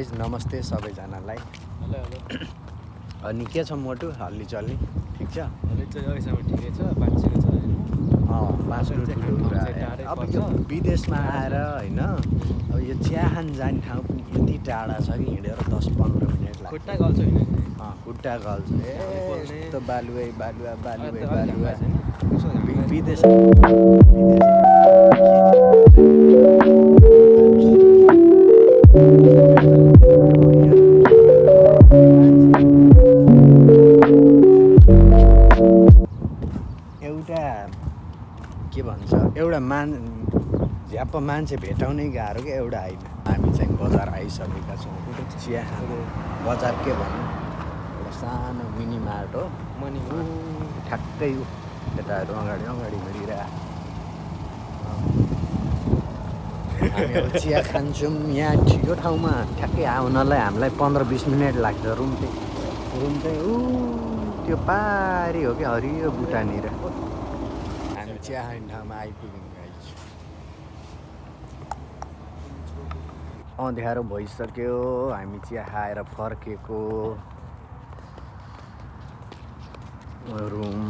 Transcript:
नमस्ते सबैजनालाई। Hello hello. अनि के छ मोटु हल्ली चल्ली ठिक छ? अहिले चाहिँ अहिलेसम्म ठिकै छ, बाँचेको छ होइन। बाँच्नु ठुलो कुरा। अब यो विदेशमा आएर होइन, अब यो चिया खान जाने ठाउँ पनि यति टाढा छ कि हिँडेर 10-15 मिनट लाग्छ। खुट्टा गल्छ होइन? खुट्टा गल्छ। यस्तो बालुवा विदेश के भन्छ एउटा झ्याप्प मान्छे भेटाउनै गाह्रो क्या, एउटा होइन। हामी चाहिँ बजार आइसकेका छौँ। चिया खानु बजार के भन्नु, एउटा सानो मिनी मार्ट हो। ठ्याक्कै केटाहरू अगाडि हिँडिरह। हामी अब चिया खान्छौँ यहाँ ठिको ठाउँमा। ठ्याक्कै आउनलाई हामीलाई 15-20 मिनट लाग्छ। रुम चाहिँ त्यो पारी हो कि हरियो बुटानिर। हामी चिया खाने ठाउँमा आइपुग्यौँ गाइस। अँध्यारो भइसक्यो, हामी चिया खाएर फर्केको। रुम